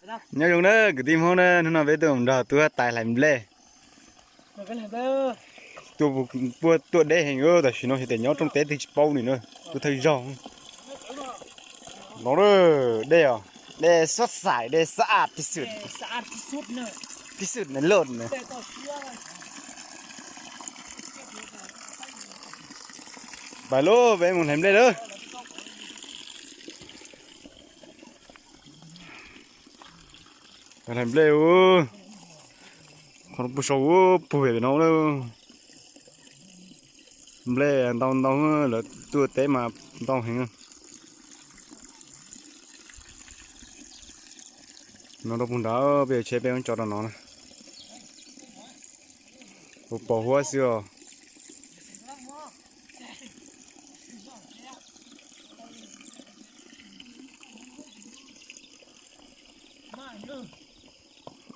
Nyob zoo na kwv tij Hmoob na, hnub no peb tuaj mus nrog tub tais hlais nplej. Tuaj puag tuaj deb heev, tam sim no xyov tias nyob rooj teb twg tsis paub li na. Tuaj thawj zaug no. Dej os, dej sab xais, dej sab as tib xwm, tib xwm na loj na. Pais lauj, peb mus hlais nplej lauj. Hlais nplej ub, qhov no puag saum ub puag pem no lawm. Nplej ntau ntau, lawv tuaj teb mas ntau heev. No rau puag nrad, peb yuav tsheb peb muab tso rau no na. Pos pos huab xwb os.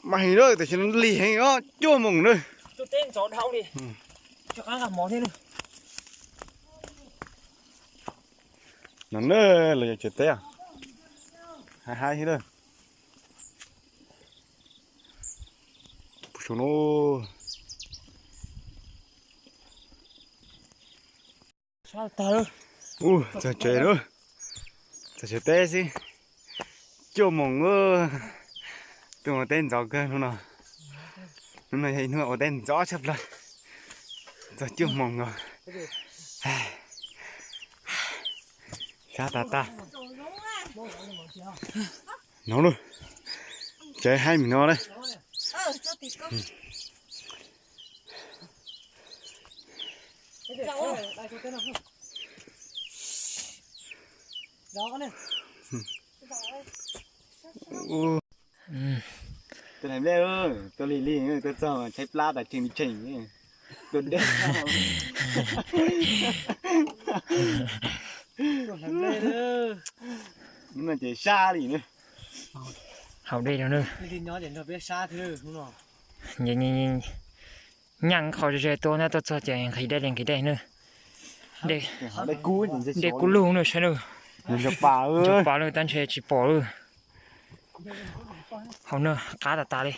Mas heev lawm, tam sim no lig heev os, cuaj moos na. No na, los yog tsev teb, haib haib thiab na. Puag saum no. Ua txog tsev lawm, txog tsev teb xwb. Cuaj moos, tuaj ua teb ntxov kawg hnub no. Hnub no yog ib hnub ua teb ntxov tshaj plaws. Txog cuaj moos os. Sab tas tas. No lauj, tsev haib mis no na. Tuaj hlais nplej, tuaj lig lig, tuaj txog tshaib plab tas tsheej li tsheej. Tuaj deb. Hnub no ces sab li na. Haus dej no na. Nyeej qhov ze ze tuaj na, tuaj txog ces nqhis dej li nqhis dej na. Dej kub lug na, saib na. Nrov pas lawm tab ntshe tsis pom lawm. Haus na, qab tas tas li.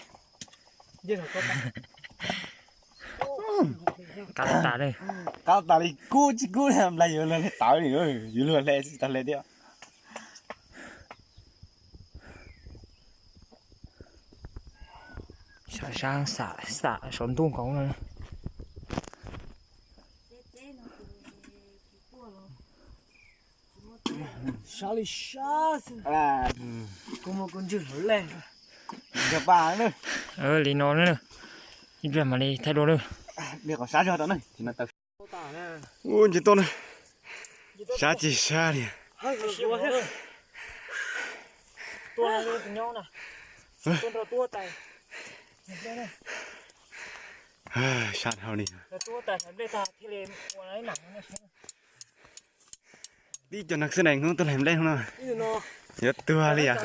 Qab tas tas li. Qab tas li, kub tsis kub li, nplai yuav luag hle tawv li, yuav luag hle tsis tau hle thiab. Sab sab xam xam saum ntuj nkaus no. Sab li sab xwb. Kuv muaj kuv ntswg hauv lej. Li no na, ib pliag mam li thaij dua na. Ua nce tuaj na, sab tsis sab li. Sab dhau li. Tib co neeg xwb ne, hnub tuaj hlais nplej no yuav tuag li as.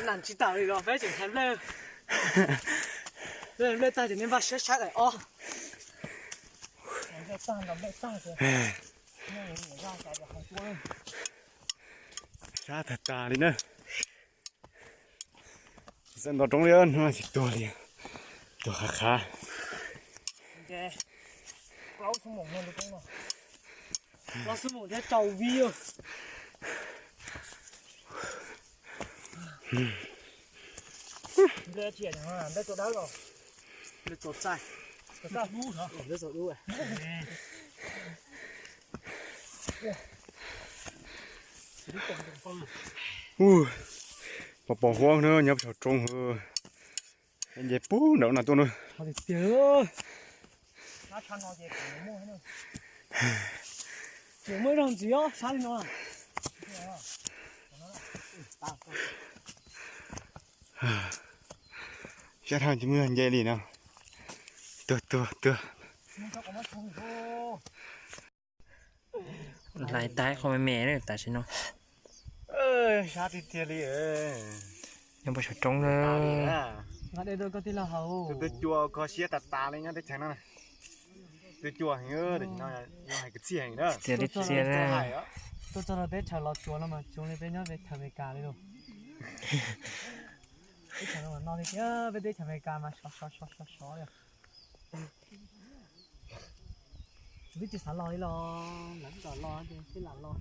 Sab tag tas li na. Txawm nto roob li, hnub no tsis tuag li. Tuag qhav qhav. Pos pos huab na, nyob saum roob. Nce puag nram no tuaj na. Sab dhau tsis muaj nce li no. Tuag tuag tuag. Hlais tas qhov me me na tam sim no. Sab tiag tiag li. Nyob puag saum roob na. Tus twg cua kho siab tas tas li nyob teb chaws no. Twg cua heev, tam sim no yog hais kwv txhiaj heev na. Txias li txias na. Tuaj txog rau teb chaws los tsuas no mas tsuas li peb nyob teb chaws Amelikas li lauj. Teb chaws no no li thiab, peb teb chaws Amelikas mas sov sov sov sov sov li. Twb tsis xav los li los lawv kom los ces twb lam los.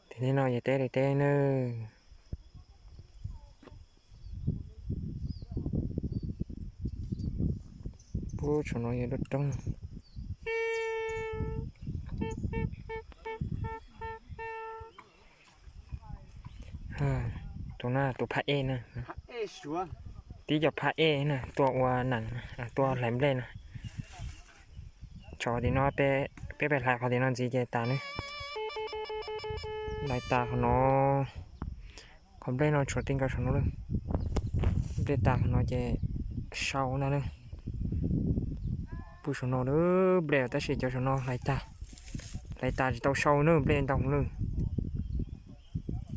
Tim no yog teb li teb nawb. Pub saum no yog roob. Tus no tus phab ej na, tib co phab ej na tuaj ua nees, tuaj hlais nplej no. Tshuav tim no, peb pem hlais qhov tim no ntxiv ces tas ne. Hlais tas qhov no, qhov nplej no tshuav tib nkaus saum no lawm. Nplej tas qhov no ces sau ntag na. Pub saum no lawm nplej tab sis cov saum no hlais tas, hlais tas tsis tau sau na, nplej ntoo lawm.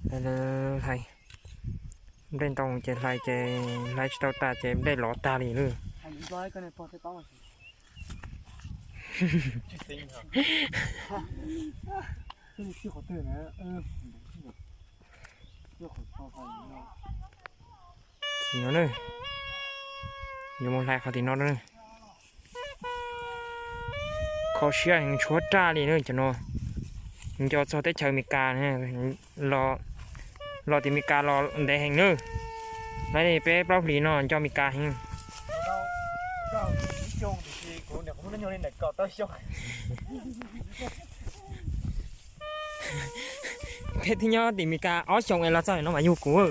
Hlais, nplej ntoo ces hlais ces hlais tsis tau tas ces nplej lov tag li lawm. Tim no na, yuav mus hlais qhov tim no na. Kho siab heev, tshuav raj li na cov no. Nco txog teb chaws Amelikas, los tim Amelikas los ntev heev na. Lawv li peb plaub hlis no nco Amelikas heev. Peb twb nyob tim Amelikas ob xyoos es los txog no mas yug kuv.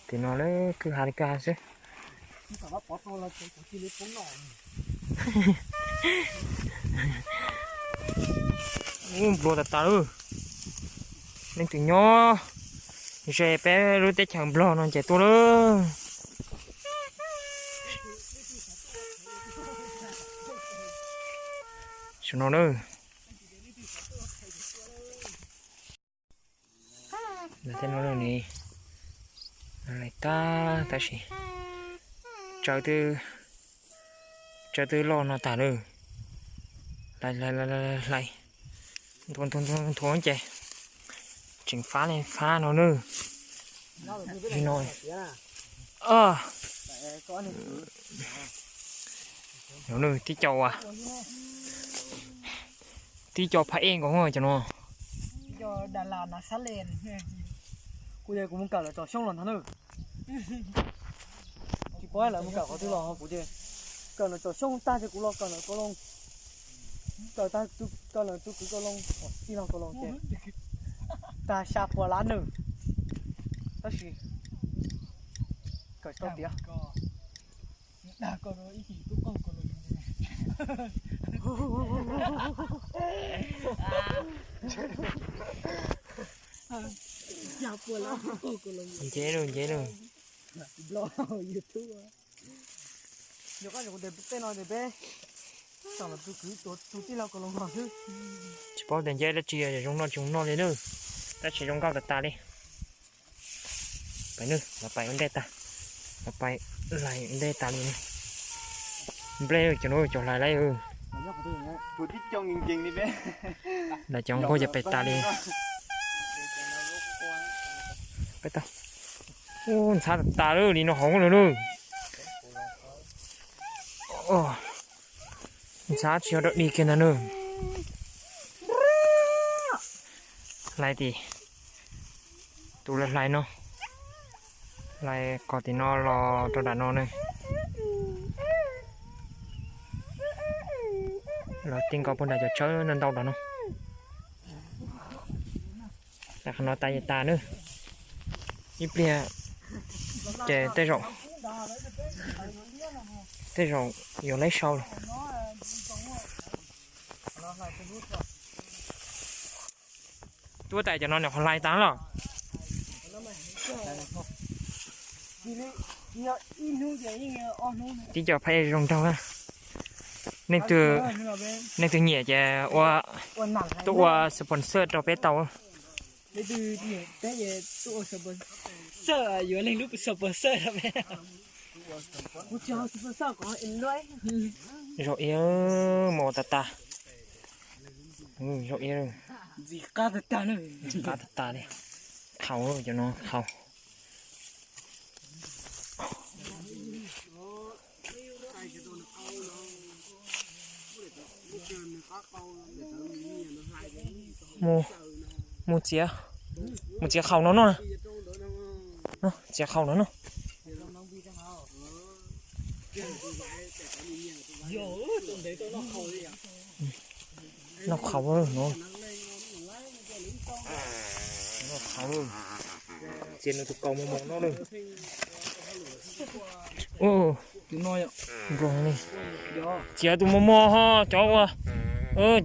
Tim no lawm kwj ha li kwj ha xwb. Ub, nplua tas tas lawm. Leej twg nyob ze peb lub teb chaws Nplog no ces tuaj lawm. Saum no na. Tej no ne, hlais tag tab sis tsawv twb loj no tag lawm. Hlais, hlais, nthuav nthuav ces tseem fab li fab no na. Li no, no tib co, tib co phab ej nkaus cov no. Kuv ces kuv mus kawm lawv cov xyoob los ntag na. Tsis paub lawv mus kawm qhov twg los, kuv ces kawm lawv cov xyoob tag ces kuv los kawm lawv kaus loos. Kawm tag, kawm lawv tus kwv kaus loos, tij laug kaus loos ces tag xya puas lab nws, tab sis kawm tsis tau tiav. Nce lawm, nce lawm. Tej no peb, tus tij laug kaus loos no xwb. Tsis paub tias nce dab tsi, zoo noj tsis zoo noj li na, tab sis zoo nkauj tas tas li. Pais na, los pais ua ntej tag, los pais hlais ntej tas li. Nplej cov no cov hlais lawm. Hlais cov nkaus ces pais tas li. Ub, ntxhab tas tas lawm, li no hauv lawm na. Ntxhab tsis yog dog dig kiag ntag na. Hlais tim, tus lawv hlais no, hlais qhov tim no los rau nram no ne. Los tij nkaus puag nram cov tshawb ntau ntau nram no. Qhov no tas tas na. Ib pliag ces tej zaum, tej zaum yuav laib sau lawm. Tuaj tais cov no nws qhov hlais tas los. Tib co phab ej zoo nraug. Nej, nej twg nyiam ces ua, tuaj ua sponsor rau peb tau. Xawb, yuav leej lub sponsor rau peb. Zaum ib mus tas tas. Zaum ib, ntxim qab tas tas li. Qhaus cov no qhaus. Mus, mus txiav, mus txiav qhaus no no. Txiav qhaus no no. Noj qhaus no. Noj qhaus. Txiav nws tus kaus mos mos no lawm. Nplooj li. Txiav tus mos mos ho cov ua,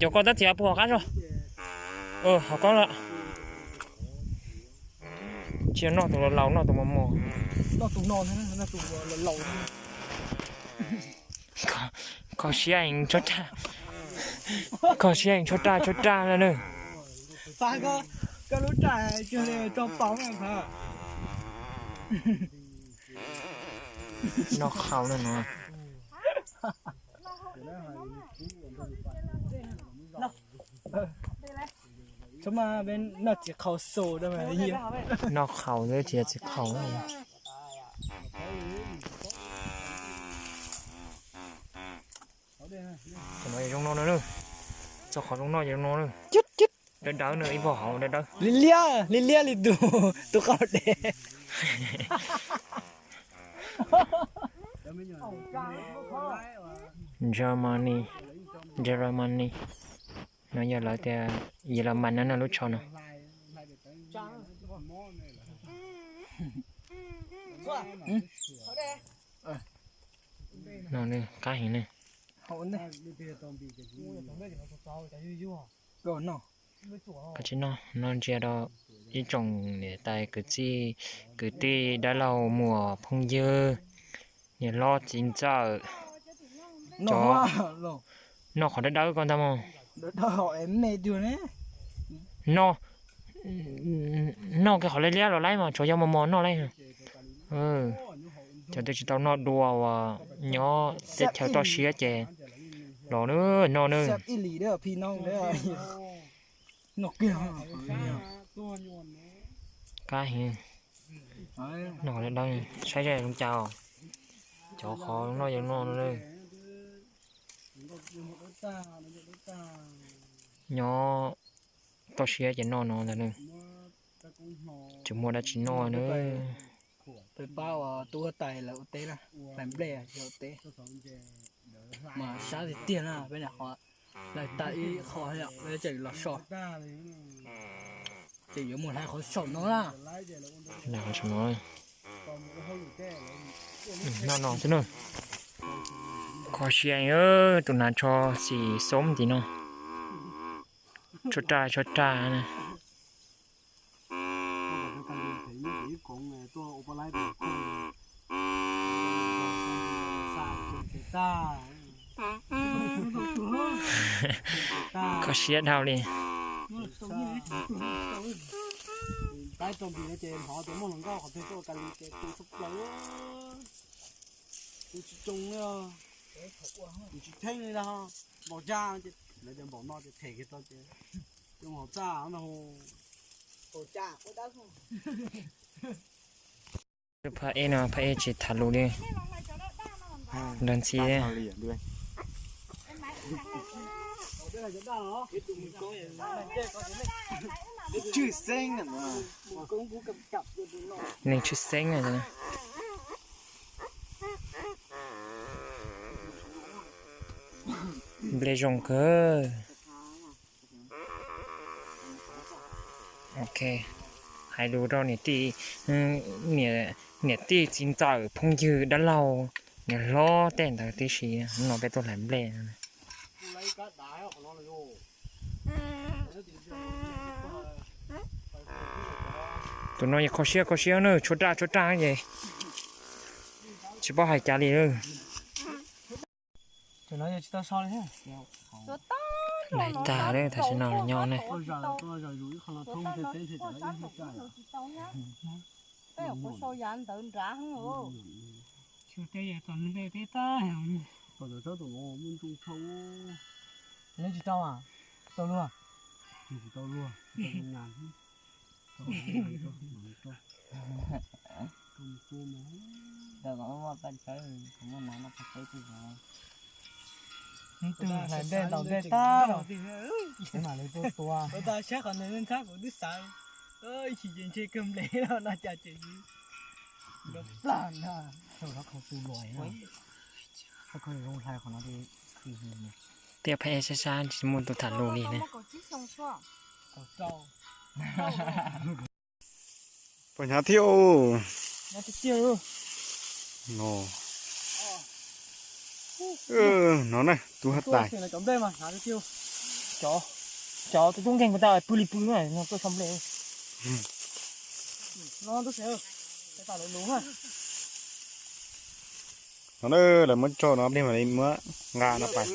cov koj tab txiav puag hauv qab zog. Hauv qab lawm. Tsis noj tus laus laus, noj tus mos mos. Kho siab heev, kho siab heev, tshuab raj tshuab raj na. Noj qhaus no no. Noj qhaus xwb tsis yog txiv qhaus. Cov no zoo no na. Txog qhov zoo noj ces zoo no na. Dawb dawb na, ib vog hauv dawb dawb. Li liab li liab li tus, tus qaub deg. Germany, Germany. No yog lawv tias Yelemas no lub tsho no. No qab heev ne. Koj tsis noj, no ntsia rau ib tsoom niam tais kwv tij, kwv tij dab laug muam phooj ywg, niam hlob txiv ntxawm. Cov noj qhov dawb dawb ko ntag mog. Noj, noj kiag qhov liab liab los laib mas tsuas yog mos mos noj laib. Cov twb tsis tau noj dua uas nyob teb chaws toj siab ces los noj na. Qab heev. Noj qhov dawb dawb, saib zoo cas. Cov qhov noj yog noj no. Nyob toj siab ces noj no ntag na. Tsis muaj dab tsi noj na. Peb pab ua tub huab tais lawv ua teb na, hlais nplej ua teb. Mas sab tiag tiag na, peb nyuam qhuav hlais tas ib qho, peb tseem los so. Ces yuav mus hlais qhov saum no na. Noj no xwb na. Kho siab, tus hnav tsho xim xoob nti no. Tshuab raj tshuab raj na. Kho siab dhau li. Tsis tsoo li, tsis theej li na. Npaum zaj ces lawv tias npaum no ces them kiag tau ces zoo hauv txaj no. Phab ej no phab ej tsis tham lus li. Nrog ntxhi. Neeg tshwj xeeb. Nplej zoo kawg. Ok, hais lus rau niam tij, niam tij txiv ntxawm phooj ywg dab laug, niam hlob tej ntawd tib si, no peb tuaj hlais nplej. Tus no yeej kho siab kho siab na, tshuab raj tshuab raj ces tsis paub hais cas li. Laib tag lawm, tam sim no nyob ne. Tsis tau, tsis tau luag. Ntawm ko muaj paj tsawb, kuv muaj nas noj paj tsawb twg los. Ib tug hlais nplej ntaus nplej tag los, kuv mam li tuaj tua. Kuv tau saib qhov ntawd ntxhab kuv twb xav, ib chim ces ntshe kawg nplej no cas tseem nrov plag ntag. Rau qhov khau tu luas, qhov khau zoo hlais qhov no. Tiaj pheej sab sab tsis muaj tus tham lus li ne. Pom hnyav thiab. No, no na, tus haj tais. Cov tus tub nkeeg kuv tau pw li pw no tuaj sau nplej. No na, lawv muab tso no, peb mam li muab nqa no pais.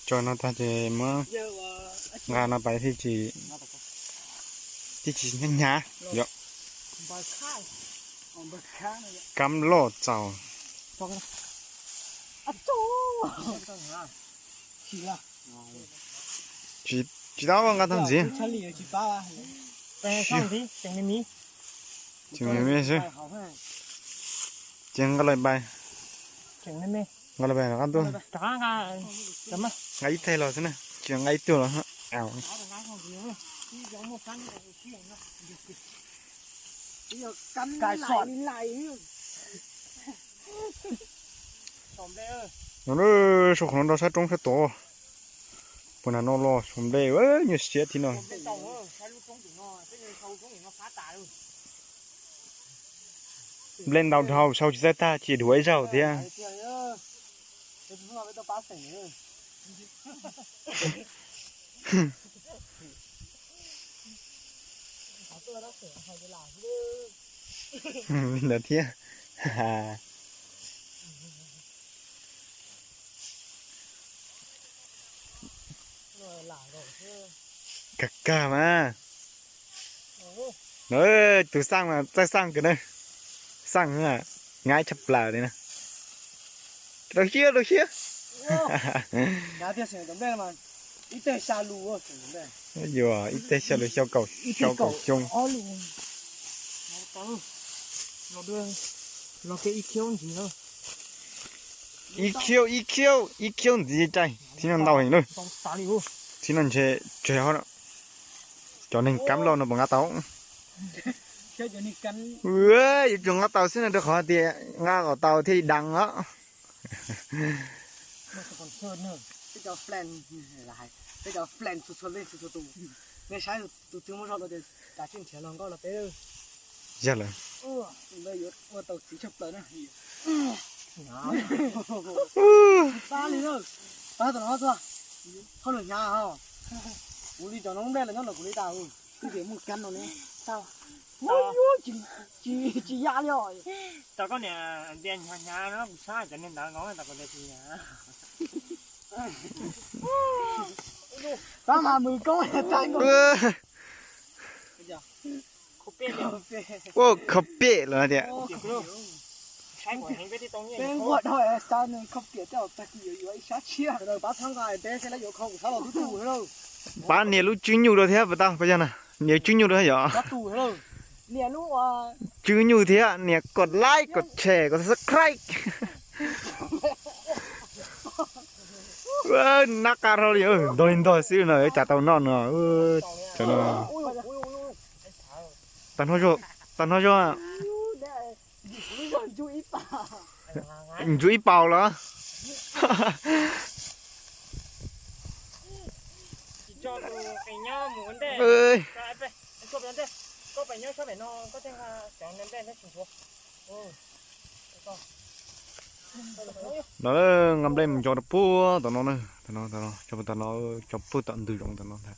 Tso no tag ces muab nqa no pais thiaj tsis, thiaj tsis hnyav hnyav yom. Kab loj txaus. Tsis tau, nqa tag ntxiv. Tseem me me xwb. Ces nqa lawm pais, nqa lawm pais rov qab tuaj. Nqa ib teg los xwb na, tsis nqa ib tug los. No, sau qhov no rau sab roob sab tod. Puag nram no los sau nplej, nyuaj siab thiab no. Nplej ntau dhau, sau tsis txawj tag, cia dhuav ib zaug thiab. Li ntawd thiab. Kawg kawg mas. Tus xaj mas txawj xaj kawg na. Xaj, nyaib tshaj plaws li na. Rau siab, rau siab. Yuav ib teg xya lus, xya kaum xyoo. Ib khiaub, ib khiaub, ib khiaub ntxiv cai, txhib no ntau heev lawm. Txhib no ntshe tseg cov neeg kab loj no puas nqa tau. Yuav tsum nqa tau xwb no rau qhov tias nqa kom tau thiaj li deev os. Yog lawm. Kuv li cov noob nplej los nyob los kuv li tas, kuv tias muaj kab no ne. Tsis ya li os. Tau koj niam tias hnyav hnyav no kuv saib cov niag ntawd nkaus tas kuv tias tsis hnyav. Pab mas mus koob tas. Ua khau pem lawm tias. Peb nquag dhau xav nws khau pem tej tag kis yuav yuav ib sab tshiab. Pab txhawb nqa peb seb lawv yuav khau kuv sab los twb tu lawm. Pab nias lub tswb nyuj rau thiab puas tau, puas yog na? Nias tswb nyuj rau yom. Tswb nyuj thiab nias kom like, kom share, kom subscribe. Nab qa rau li, ntog li ntog xwb no, cas tau noj no. Tag no, tag no zog. Ntsuj ib paus los. No nqa nplej mus nco rau puag tom no na, tom no, tom no, cov puag tom ntug zoov tom no ntag.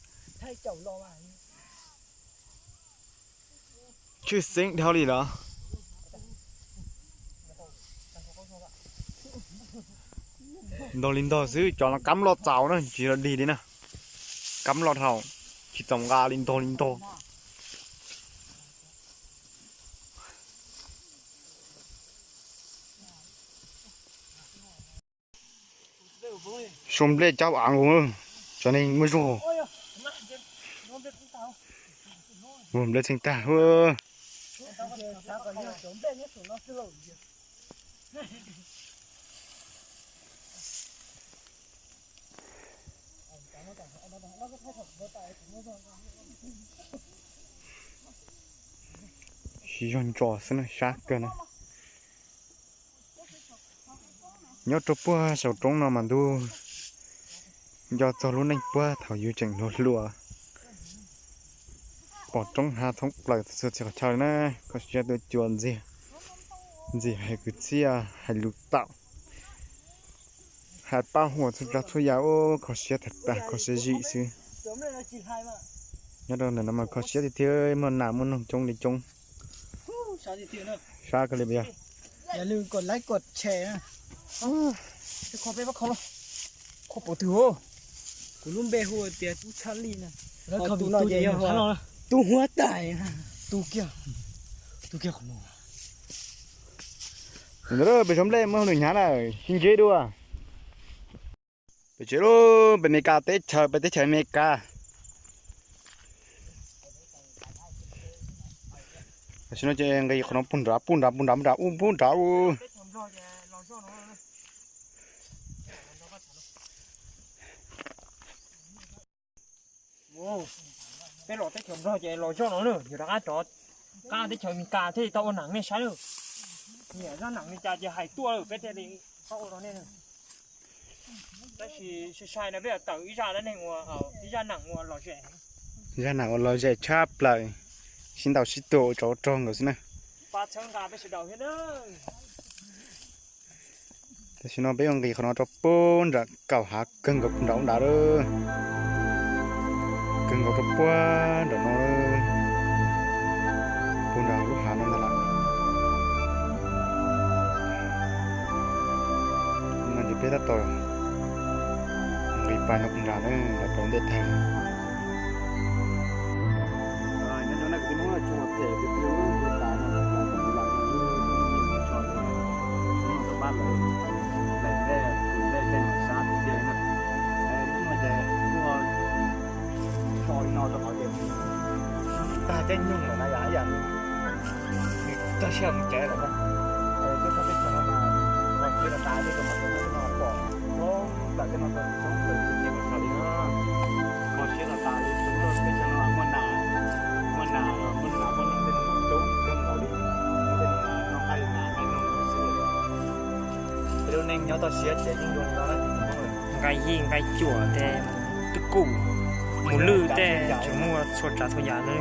Tshwj xeeb dhau li los. Ntog li ntog xwb, cov no kab loj txaus na, tsis yog dig li na. Kab loj dhau, tsis txaus nqa li ntog li ntog. Suab nplej cab av nkaus, tsam neeg muaj zog. Nplej txheej tag. Siv zog ntso xwb na, sab kawg na. Nyob rau puag saum roob no mas ntuj, nco txog lub neej puag thaum yus tseem hluas hluas, pom roob hnav thoob plaws txhua txhia qhov chaw na. Kho siab tuaj cuag ntxiag, ntxiag hais kwv txhiaj hais lus taum, hais pab huam txhua tsav txhua yam, kho siab tag tag, kho siab zim xwb. Nyob rau ntawm no mas kho siab tiag tiag, muaj nas muaj noog coob li coob. Sab kawg li puas yog? Yog lwm kom laib kom tshee na. Kho peb pab kho, kho pov twg os? Kuv lub npe hu tias Tub Txhaj Lij na. Tus no ces yog Tub Huab Tais. Tub kiag, tub kiag qhov no. Peb suab nplej muaj hauj lwm hnyav na, sib ntsib dua. Peb tsev lub, peb Meskas teb chaws, peb teb chaws Meskas. Tam sim no ces nqis qhov no puag nrad, puag nrad, puag nrad, puag nrad, ub, puag nrad ub. Peb los teb chaws Nplog ces los zoj no na, yog rov qab rov qab teb chaws Meskas thiaj li tau ua neej nej saib lawm. Nyiam zaj neej li cas ces hais tuaj lawm peb thiaj li tau ua rau nej. Tab sis sai sai no peb yuav tawm ib zaj dab neeg ua, ib zaj neej ua lom zem. Zaj neej ua lom zem tshaj plaws, sib ntaus sib tua ua tsov ua rog nkaus xwb na. Pab txhawb nqa peb sawv daws thiab na. Tam sim no peb yuav nqis qhov no rau puag nram kaum hav kawg nkaus puag nram ub nrad lawm. Kawg nkaus rau puag nram no lawm, puag nram lub hav no ntag lawm. No ces peb tab tom nqis pais no puag nrad na, nram kaum ntej tag. Tag caij nyoog lawm na yom, ib yam nws tag sij hawm mus tsev lawm na. Twb txhob peb chaw no mas kho siab tas tas, peb tus hom tus no pom thoob plaws tej no tau tsis txhob txwm tus nyiam kom txog li na. Kho siab tas tas li, peb chaw no muaj nas, muaj nas, muaj nas, muaj nas tej no coob kawg nkaus li. Tej no noj nqaij nas nqaij noog xwb. Peb lub neej nyob toj siab ces yeej zoo li no na. Nqaij yij nqaij cuam tej twb kuj mus lwj tej tseem muaj txhua tsav txhua yam na.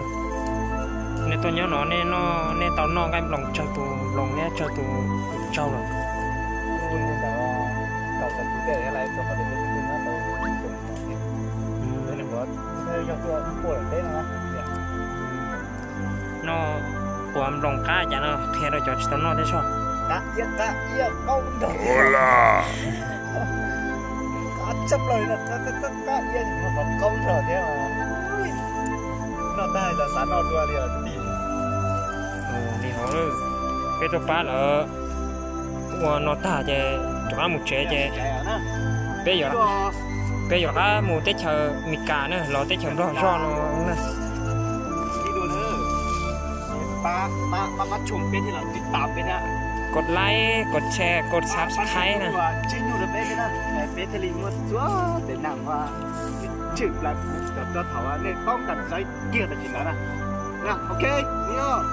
Nej tuaj nyob no nej noj, nej tau noj nqaij nploos tsawg tus nploos thiab tsawg tus tsaug lawm. Noj ua nploos qab cas no qhia rau cov tsis tau noj thiab soj. Qab iab, qab iab qaub nrog thiab. Qab tshaj plaws li no, qab iab qhov qaub nrog thiab. Noj tag xav noj dua li os kwv tij. Li hov, peb tuaj pab lawm, ua no tag ces rov qab mus tsev ces peb yuav, peb yuav rov qab mus teb chaws Meskas na, los teb chaws Nplog zoj no na. Kos like, kos share, kos subscribe na. Peb thiaj li muaj txhua tes neeg ua tshwm plaws kuv cov rau thaum nej toob kas saib kiag tam sim ntawd na. Ok, nyob.